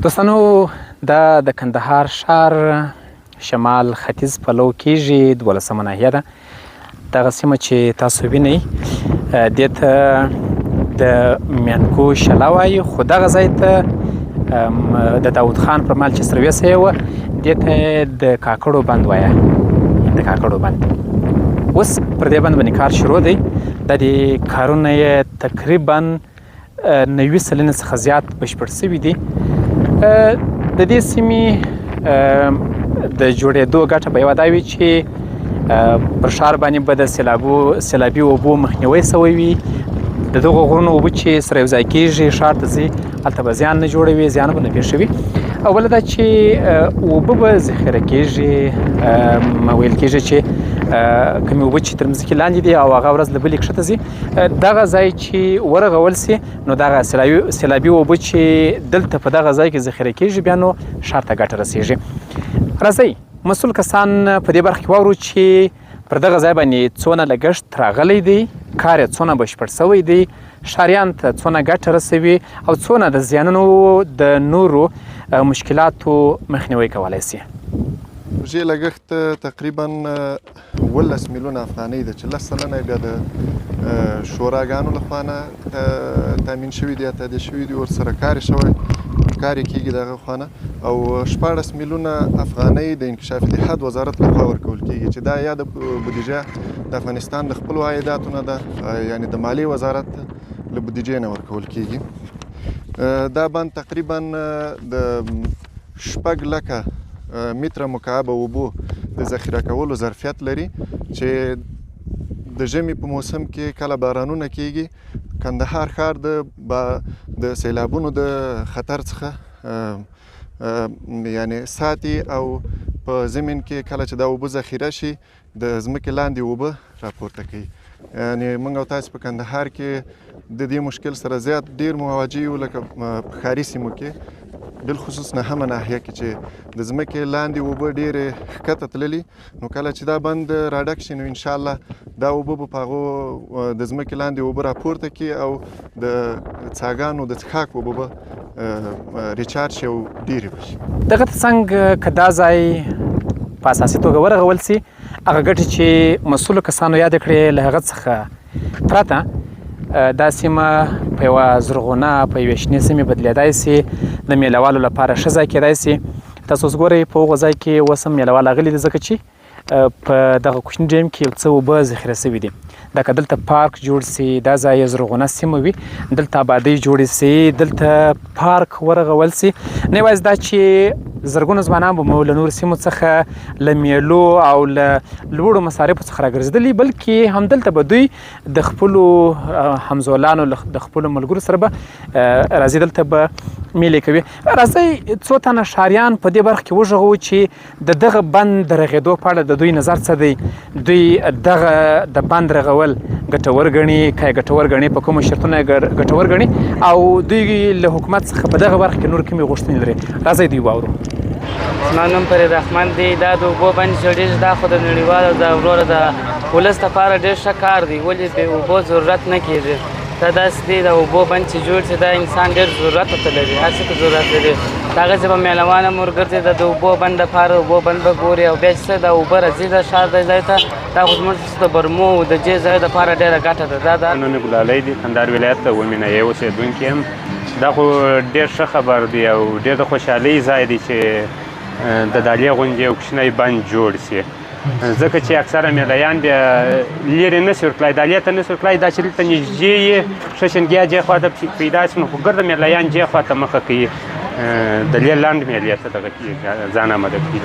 دوستانو، دا د کندهار ښار شمال ختیځ پلو کیږي، 12مه ناحیه ده. دغه سیمه چې تاسو وینئ، دې ته د میانکو شله وایي، خو دغه ځای ته د داود خان پر مهال چې سروې سوې وه، دې ته د کاکړو بند وایه. د کاکړو بند اوس پر دې بند باندې کار شروع دی. د دې کارونه یې تقریبا 90% څخه زیات بشپړ شوي دي. د دې سیمې د جوړېدو ګټه به یوه دا وي چې پر ښار باندې به د سیلابي اوبو مخنیوی سوی وي. د دغو غرونو اوبه چې سره یو ځای کېږي، ښار ته ځي، هلته به زیان نه جوړوي، زیان به نه پېښوي. او بله دا چې اوبه به ذخیره کېږي. ویل کېږي چې کومې اوبه چې تر مځکې لاندې دي او هغه ورځ له بلې کښته ځي، دغه ځای چې ورغول سي، نو دغه سیلابي اوبه چې دلته په دغه ځای کې ذخیره کېږي، بیا نو ښار ته ګټه رسېږي. راځئ مسؤل کسان په دې برخه کې واورو چې پر دغه ځای باندې څونه لګښت راغلی دی، کار یې څونه بشپړ شوی دی، ښاریان ته څونه ګټه رسوي او څونه د زیانونو، د نورو مشکلاتو مخنیوی کولای شي. پروژې لګښت تقریبا 17 میلیونه افغانۍ ده چې 10% یې بیا د شوراګانو له خوا نه تامین شوي دي یا تادیه شوي دي، ورسره کار یې شوی، کار یې کېږي د هغه خوا نه، او 16 میلیونه افغانۍ د انکشاف دهات وزارت له خوا ورکول کېږي چې دا یا د بودیجه د افغانستان د خپلو عایداتو نه ده، یعنې د مالیې وزارت له بودیجې نه ورکول کېږي. دا بند تقریبا د 6 لکه متره مکعب اوبو د ذخیره کولو ظرفیت لري چې د ژمي په موسم کې کله بارانونه کیږي، کندهار ښار د سیلابونو د خطر څخه یعنی ساتي، او په ضمن کې کله چې دا اوبه ذخیره شي، د ځمکې لاندې اوبه راپورته کوي. یعنی موږ او تاسو په کندهار کې د دې مشکل سره زیات ډیر مواجه یو، لکه په ښاري سیمو کې، بالخصوص نهمه ناحیه کې چې د ځمکې لاندې اوبه ډېرې ښکته تللي. نو کله چې دا بند راډک شي، نو انشاءالله دا اوبه به په هغو د ځمکې لاندې اوبه راپورته کړي او د څاګانو د څښاک اوبه به recharge شي او ډېرې به شي. دغه ترڅنګ که دا ځای په اساسي توګه ورغول سي، هغه ګټې چې مسؤلو کسانو یادې کړې، له هغه څخه پرته دا سیمه په یوه زرغونه، په یوې شنې سیمې بدلېدای سي، د میلهوالو لپاره ښه ځای کېدای سي. تاسو اوس ګورئ، په هغو ځای کې اوس هم میلهوال راغلي دي، ځکه چې په دغه کوچني ډیم کې یو څه اوبه ذخیره سوي دي. دا که دلته پارک جوړ سي، دا ځای زرغونه سیمه وي، دلته آبادۍ جوړې سي، دلته پارک ورغول سي، نه یوازې دا چې زرګونه ځوانان به مو له نورو سیمو څخه له میلو او له لوړو مصارفو څخه راګرځېدلي، بلکې همدلته به دوی د خپلو همزولانو، د خپلو ملګرو سره به راځي، دلته به میلې کوي. راځئ څو تنه ښاریان په دې برخه کې وغږوو چې د دغه بند د رغېدو په اړه د دوی نظر څه دی. دوی دغه د بند رغول ګټور ګڼي؟ که یې ګټور ګڼي، په کومو شرطونو یې ګټور ګڼي او دوی له حکومت څخه په دغه برخه کې نور کومې غوښتنې لري؟ راځئ دوی واورو. زما نوم فرید احمد دی. دا د اوبو بند جوړېږي، دا خو د نړیوالو د وروره د ولس لپاره ډېر ښه کار دی، ولې بې اوبو ضرورت نه کېږي. دا داسې دی، د اوبو بند چې جوړ شي، دا انسان ډېر ضرورت ورته لري، هر څه ته ضرورت لري. دغسې به میلوان هم ورګرځي د اوبو بند دپاره، اوبو بند به ګوري او بیا چې څه د اوبه راځي د ښار د ځای ته، دا خو زموږ د برمو او د دې ځای دپاره ډېره ګټه ده. دا نوم مې ګلالی دی، کندهار ولایت ته اوومې ناحیې اوسېدونکی یم. دا خو ډېر ښه خبر دی او ډېر د خوشحالۍ ځای دی چې د دالې غوندې یو کوچنی بند جوړ شي، ځکه چې اکثره میلیان بیا لیرې نه شي ورتلای، دالې ته نه شي ورتلای. دا چې دلته نږدې یې ښه شنګیا جې خوا ته پیدا شي، نو خو ګرده میلیان جې خوا ته مخه کوي، د دې لنډ میلې ته دغه کېږي، ځان اماده کوي.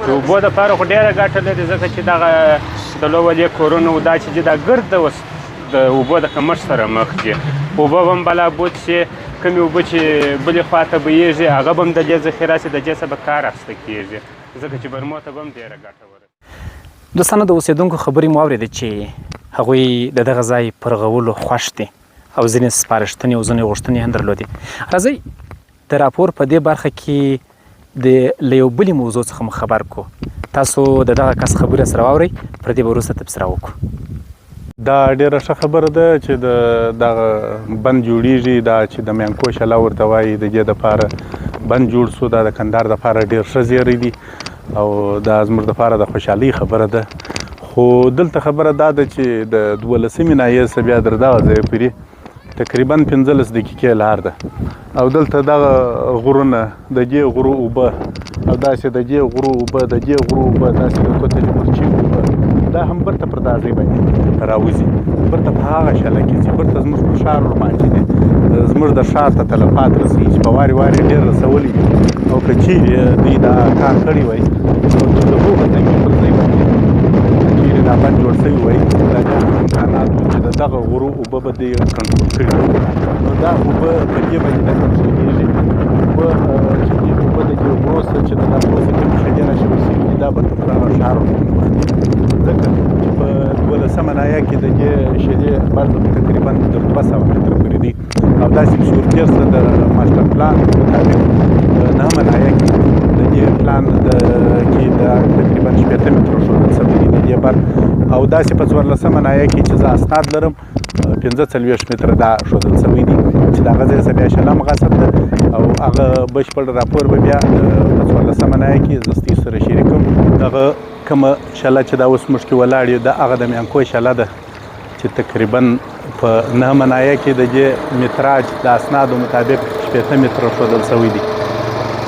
د اوبو دپاره خو ډېره ګټه لري، ځکه چې دغه د لوولې کورونه او دا چې دي، دا ګرد اوس د اوبو د کمښت سره مخ دي. اوبه به هم بلا بود شي، کومې اوبه چې بلې خوا ته بهیږي، هغه به هم د دې ذخیره شي، د دې څخه به کار اخیسته کېږي، ځکه چې برمو ته به هم ډېره ګټه ورسوي. دوستانو، د اوسېدونکو خبرې مو واورېدې چې هغوی د دغه ځای پر رغولو خوښ دي او ځینې سپارښتنې او ځینې غوښتنې هم درلودې. راځئ د راپور په دې برخه کې د له یو بلې موضوع څخه مو خبر کو. تاسو د دغه کس خبرې سره واورئ، پر دې به وروسته تبصره وکړو. دا ډیره ښه خبره ده چې د دغه بند جوړیږي، دا چې د میانکو شلا ورته وایي، د دې دپاره بند جوړ سو، دا د کندهار دپاره ډېر ښه زیری دی او دا زموږ دپاره د خوشحالۍ خبره ده. خو دلته خبره دا ده چې د 12مې ناحیې څخه بیا در دغه ځای پورې تقریبا 15 دقیقې لار ده او دلته دغه غرونه، د دې غرو اوبه او داسې د دې غرو اوبه، د دې غرو اوبه، داسې د کوتلې مورچې اوبه، دا هم بیرته پر دا ځای باندې راوځي، بیرته په هغه شله کې ځي، بیرته زموږ پر ښار ورماتې دي، زموږ د ښار ته تلفات رسوي چې په وارې وارې ډېر رسولي دي. او که چیرې دوی دا کار کړی وای نو د هغو تنګي پر ځای باندې چیرې دا بند جوړ شوی وای، دا بیا هم امکانات وو چې د دغه غرو اوبه به دوی کنټرول کړي وای. نو دا اوبه په دې باندې نه کنټرولېږي، اوبه چې دي اوبه د دې غرو څخه چې د دغه غرو څخه کومې شیدې راشول شوي دي، دا به پر هغه ښار ورته ځکه چې په 12مه ناحیه کې د دې شیدې برد تقریبا تر 200 متره پورې دی او داسې پسور تېر سه د ماسټر پلان مطابق 9مه ناحیه کې د دې پلان د کې د تقریبا 60 مترو ښودل شوی دی د دې بر، او داسې په 14مه ناحیه کې چې زه اسناد لرم 45 متره دا ښودل شوی دی چې د هغه ځای څخه بیا شلم غصب ده او هغه بشپړ راپور به بیا په 14مه ناحیه کې زه ستاسو سره شریکوم. دغه کومه شله چې دا اوس موږ کې ولاړ یو، دا هغه د میانکو شله ده چې تقریبا په 9مه ناحیه کې د دې متراج د اسنادو مطابق 60 متره ښودل شوی دی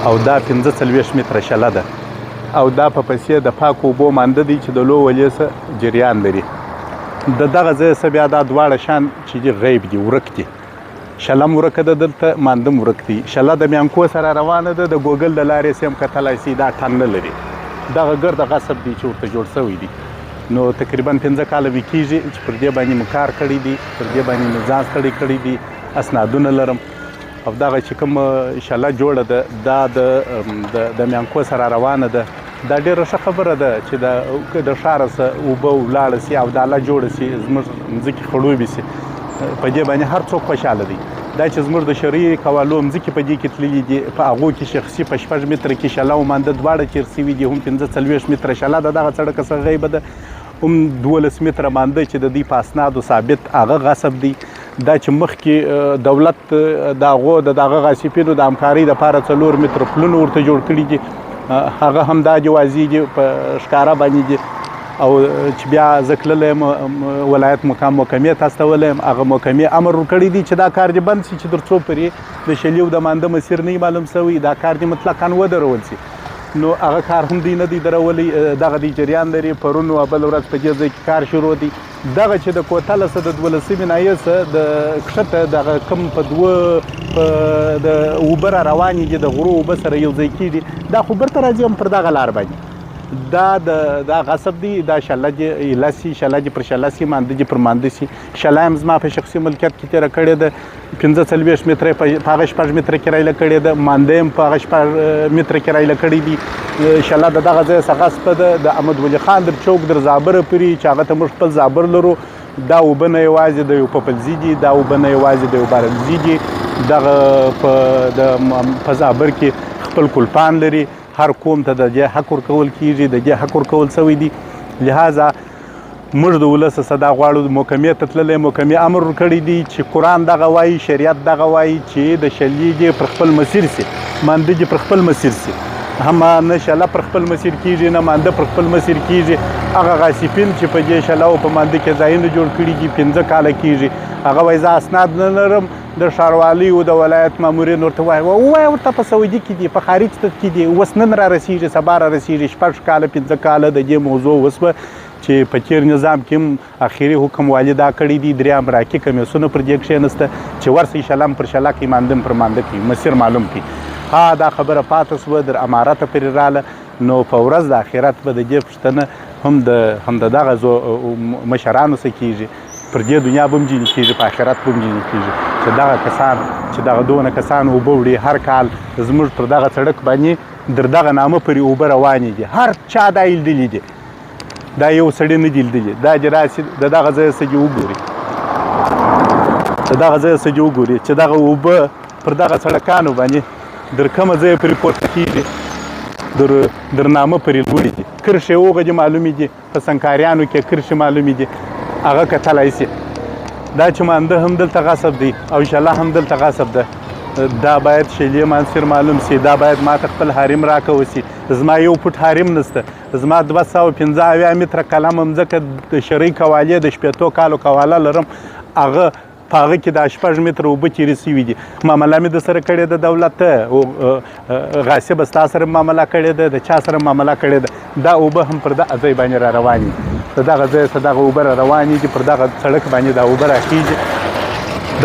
او دا 45 متره شله ده او دا په پسې د پاکو اوبو مانده دی چې د لو ولې څخه جریان لري. د دغه ځای څخه بیا دا دواړه شان چې دي غیب دي، ورک دي. شلم ورکه ده دلته، ماندم ورک دی. شله د میانکو سره روانه ده، د ګوګل د لارې څخه هم کتلای سي، دا ټن نه لري. دغه ګرد غصب دی چې ورته جوړ شوی دی. نو تقریبا 5 کاله مې کېږي چې پر دې باندې مې کار کړی دی، پر دې باندې مې ځان ستړی کړی دی، اسنادونه لرم. او دغه چې کوم شله جوړه ده دا د میانکو سره روانه ده. دا ډېره ښه خبره ده چې د ښاره څخه اوبه ولاړه سي او داله جوړه سي، زموږ مځکې خړوبې سي. په دې باندې هر څوک خوشحاله دی. دا چې زموږ د شرعي قوالو مځکې په دې کې تللي دي، په هغو کې شخصي په 6 متره کې شله او مانده دواړه تېر سوي دي، هم 45 متره شله د دغه سړک څخه غیبه ده، هم 12 متره مانده چې د دوی په اسنادو ثابت هغه غصب دی. دا چې مخکې دولت د هغو د دغه غاصبینو د همکارۍ دپاره 4 متره پلونه ورته جوړ کړي دي، هغه هم دا جوازي دي په ښکاره باندې دي. او چې بیا زه تللی یم ولایت مقام محکمې ته استولی یم، هغه محکمې امر ورکړی دی چې دا کار دې بند سي چې تر څو پورې د شلیو د مانده مسیر نه معلوم سوی، دا کار دې مطلقاً ودرول سي. نو هغه کار هم دوی نه دی درولی، دغه دی جریان لري. پرون او بله ورځ په دې ځای کې کار شروع دی. دغه چې د کوتله څخه د 12مې ناحیې څخه د کښته دغه کوم په دوه په د اوبه را روانې دي، د غرو اوبه سره یو ځای کېږي، دا خو بیرته راځي هم پر دغه لار باندې. دا د دا غصب دی، دا شله دې ایله سي، شله دې پر شله سي، مانده دې پر مانده سي. شله هم زما په شخصي ملکیت کې تېره کړې ده، 45 متره په هغه 6 متره کې رایله کړې ده، مانده هم په هغه 6 متره کې رایله کړې دي. شله د دغه ځای څخه غصب ده، د احمد ولي خان در چوک در زابره پورې چې هغه ته موږ خپل زابر لرو، دا اوبه نه یوازې د یو پپلزي دي، دا اوبه نه یوازې د یو بارکزي دي، دغه په زابر کې خپل کلپان لري، هر قوم ته د دې حق ورکول کېږي، د دې حق ورکول سوی دی. لهذا موږ د ولس څخه دا غواړو، محکمې ته تللی، محکمې امر ورکړی دی چې قرآن دغه وایي، شریعت دغه وایي چې د شلې دې پر خپل مسیر سي، مانده دې پر خپل مسیر سي. هم نه شله پر خپل مسیر کېږي، نه مانده پر خپل مسیر کېږي. هغه غاصبین چې په دې شله او په مانده کې ځایونه جوړ کړي دي، 5 کاله کېږي، هغه وایي زه اسناد نه لرم. د ښاروالۍ او د ولایت مامورین ورته وایي، ووایه ورته په سعودي کې دي، په خارج ته کې دي، اوس نن را رسېږي، سبا را رسېږي. 6 کاله 5 کاله د دې موضوع وسوه چې په تېر نظام کې هم اخري حکم والي دا کړی دی، 3 امراکي کمیسیونه پر دې کښېنسته چې ورسئ شلم پر شله کوي، ماندم پر مانده کوي، مسیر معلوم کوي. ها دا خبره پاتې سوه، در امارته پرې راله. نو په ورځ د آخرت به د دې پوښتنه هم د دغه مشرانو څخه کېږي، پر دې دنیا به هم ځینې کېږي، په آخرت به هم ځینې کېږي چې دغه کسان چې دغه دونه کسان اوبه وړي هر کال زموږ پر دغه سړک باندې در دغه نامه پورې اوبه روانې دي، هر چا دا لیدلي دي، دا یو سړي نه دي لیدلي. دا دې راسي د دغه ځای څخه دې وګوري، د دغه ځای څخه دې وګوري چې دغه اوبه پر دغه سړکانو باندې در کومه ځایه پورې پورته کېږي، در نامه پورې لوړې دي، کرښې هغه دې معلومې دي، په سنکاریانو کې کرښې معلومې دي، هغه کتلای سي. دا چې مانده هم دلته غصب دی او شله هم دلته غصب ده. دا باید شیلې مانسیر معلوم سي، دا باید ماته خپل حریم راکول سي. زما یو فوټ حریم نشته، زما 275 متره قلم مځکه د شرعي قوالې د 60 کالو قواله لرم، هغه په هغه کې دا 6 متره اوبه تېرې سوي دي. معامله مې د سره کړې ده، دولت غاصب ستا سره معامله کړې ده، د چا سره معامله کړې ده. دا اوبه هم پر دغه ځای باندې را روانې دي، د دغه ځای څخه دغه اوبه را روانې دي، پر دغه سړک باندې دا اوبه راخېږي.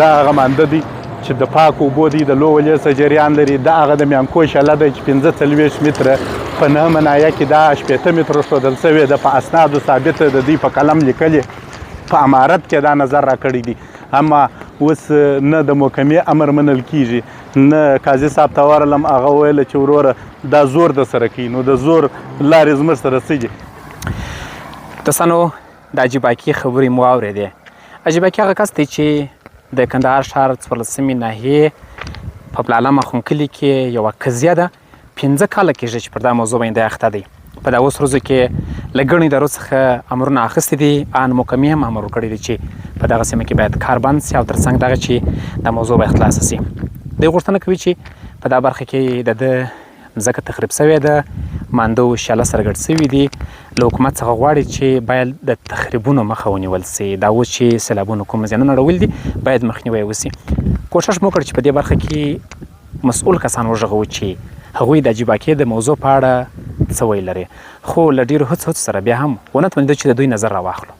دا هغه مانده دی چې د پاکو اوبو دی، د لوولې څخه جریان لري. دا هغه د میانکو شله دی چې 45 متره په نهمه ناحیه کې دا 60 متره ښودل شوې ده، په اسنادو ثابته د دوی په قلم لیکلې، په امارت کې دا نظر راکړی دی. اما اوس نه د محکمې امر منل کیږي، نه قاضي صاحب ته ورغلم، هغه ویل چې وروره دا زور د سره کوي، نو د زور لارې زموږ سره څه دي؟ دوستانو د حاجي باقي خبرې مو واورېدې. حاجي باقي هغه کس دی چې د کندهار ښار 14مې ناحیې په پلالم اخون کلي کې یوه قضیه ده، 5 کاله کېږي چې پر دا موضوع باندې اخته دی. په دا اوس ورځو کې له ګڼو ادارو څخه امرونه اخیستي دي، ان محکمې هم امر ورکړی دی چې په دغه سیمه کې باید کار بند سي او ترڅنګ دغه چې دا موضوع باید خلاصه سي. دی غوښتنه کوي چې په دا برخه کې د ده مځکه تخریب شوې ده، مانده او شیاله سره ګډ شوي دي. له حکومت څخه غواړي چې باید د تخریبونو مخه ونیول سي. دا اوس چې سیلابونو کوم زیانونه اړولي دي باید مخنیوی وسي. کوښښ مو وکړ چې په دې برخه کې مسؤل کسان وغږوو چې هغوی د حاجي باکې د موضوع په اړه څه ویل لري، خو له ډېرو هڅو هڅو سره بیا هم ونه توانېدو چې د دوی نظر راواخلو.